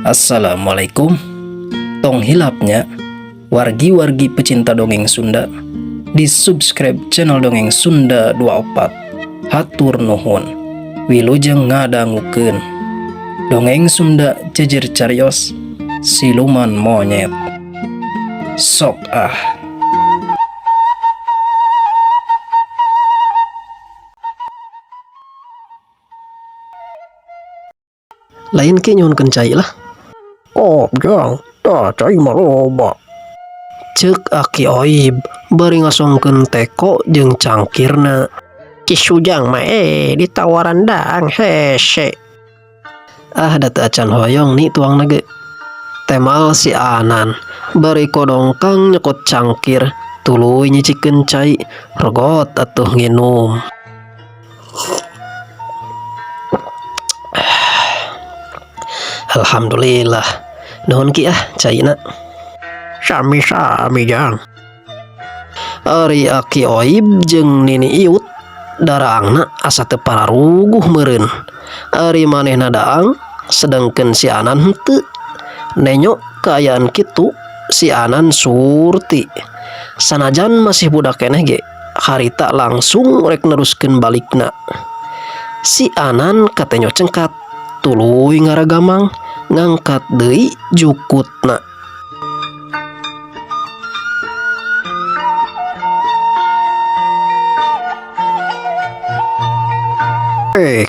Assalamualaikum. Tong hilap nya, wargi-wargi pecinta dongeng Sunda, di subscribe channel Dongeng Sunda 24. Hatur nuhun. Wilujeng ngadangukeun Dongeng Sunda Jejer Carios Siluman Monyet. Sok ah. Lain ki nyuhunkeun cai lah. Oh, jang, tah cai mah loba. Ceuk Aki Oib bari ngasongkeun teko jeung cangkirna. Ki Sujang mah ditawaran daang hese. Ah, da teu acan hoyong ni tuangna ge. Temal si Anan bari kodongkang nyokot cangkir tuluy nyicikeun cai regot atuh nginum. Alhamdulillah. Nuhun ki ah caina. Sami-sami jang. Ari Aki Oib jeung Nini Iut daraangna asa teu pararuguh meureun. Ari manehna daang sedengkeun si Anan henteu. Nenyo kaayaan kitu si Anan surti. Sanajan masih budak keneh ge harita langsung rek neruskeun balikna. Si Anan katenyo cengkat tuluy ngaragamang ngangkat deui jukutna.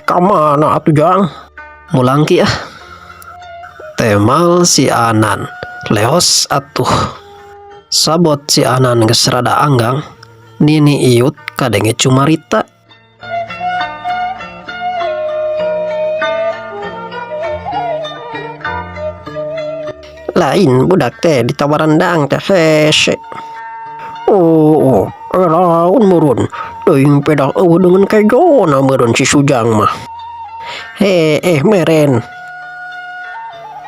Ka mana atuh jang? Mulang ki ah. Temal si Anan leos atuh. Sabot si Anan geus rada anggang, Nini Iut kadenge cumarita. Lain budak teh ditawaran daang teh hese. Oh, laun meureun. Teuing pedah eueuh deungeun kejona meureun si Sujang mah. Heh, meren.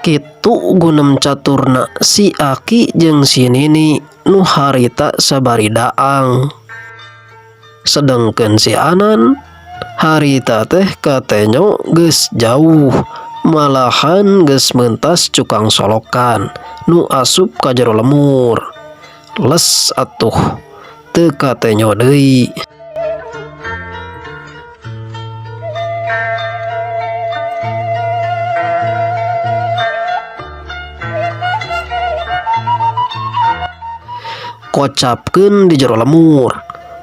Kitu gunem caturna si Aki jeung si Nini nu harita sabari daang. Sedengkeun si Anan harita teh katenyo geus jauh, malahan geus mentas cukang solokan nu asup ka jero lemur. Les atuh teu katenyo deui. Kocapkeun di jero lemur.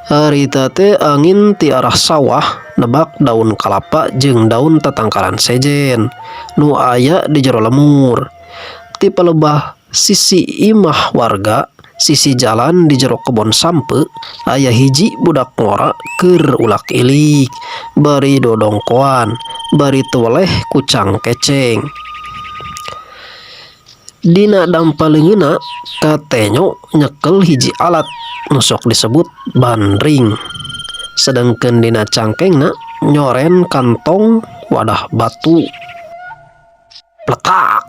Harita teh angin ti arah sawah nebak daun kalapa jeung daun tatangkalan sejen nu aya di jero lemur. Ti palebah sisi imah warga, sisi jalan di jero kebon sampe aya hiji budak ngora keur ulak ilik bari dodongkoan bari teweleh kucang keceng. Dina dampa leungeunna katenyo nyekel hiji alat nu sok disebut bandring. Sedengkeun dina cangkengna nyoren kantong wadah batu. Pletak.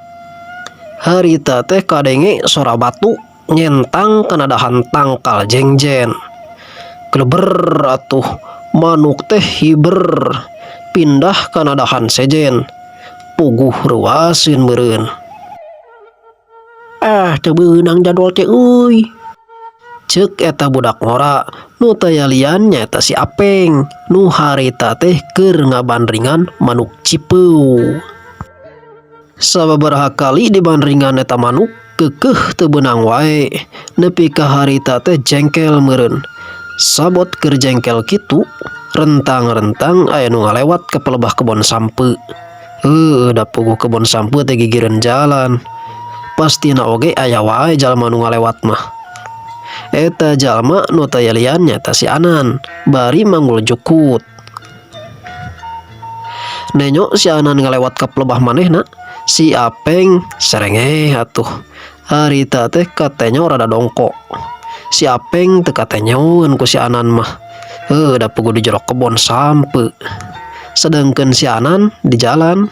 Harita teh kadenge sora batu nyentang kana dahan tangkal jengjen. Kleber atuh manuk teh hiber pindah kana dahan sejen. Puguh reuaseun meureun. Ah, teu beunang jadwal teh euy. Ceuk eta budak ngora nu taya lian nyaeta si Apeng nu harita teh keur ngabandringan manuk cipeu. Sababaraha kali dibandringan eta manuk keukeuh teu beunang wae nepi ka harita teh jengkel meureun. Sabot keur jengkel kitu rentang-rentang aya nu ngalewat ka pelebah kebon sampe. Heueuh, da puguh kebon sampe teh gigireun jalan. Pastina oge aya wae jalma nu ngalewat mah. Eta jalma nu taya lian nyaeta si Anan bari manggul jukut. Nenyo si Anan ngalewat ka pelebah manehna, si Apeng serengeh atuh. Harita teh katenyo rada dongko. Si Apeng teu katenyoeun ku si Anan mah. Heuh, da puguh di jero kebon sampe. Sedengkeun si Anan di jalan.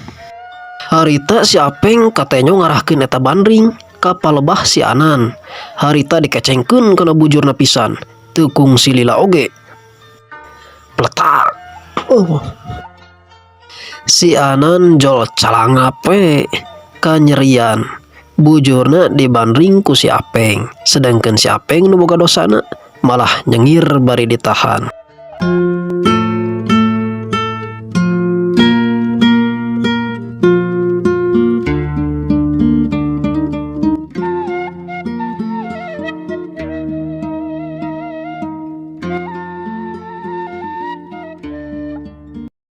Harita si Apeng katenyo ngarahkeun eta bandring ka palebah si Anan. Harita dikecengkeun kana bujurna pisan, teu kungsi lila oge. Pletak. Oh. Si Anan jol calangap we. Kanyerian bujurna dibandring ku si Apeng, sedangkan si Apeng nu boga dosana malah nyengir bari ditahan.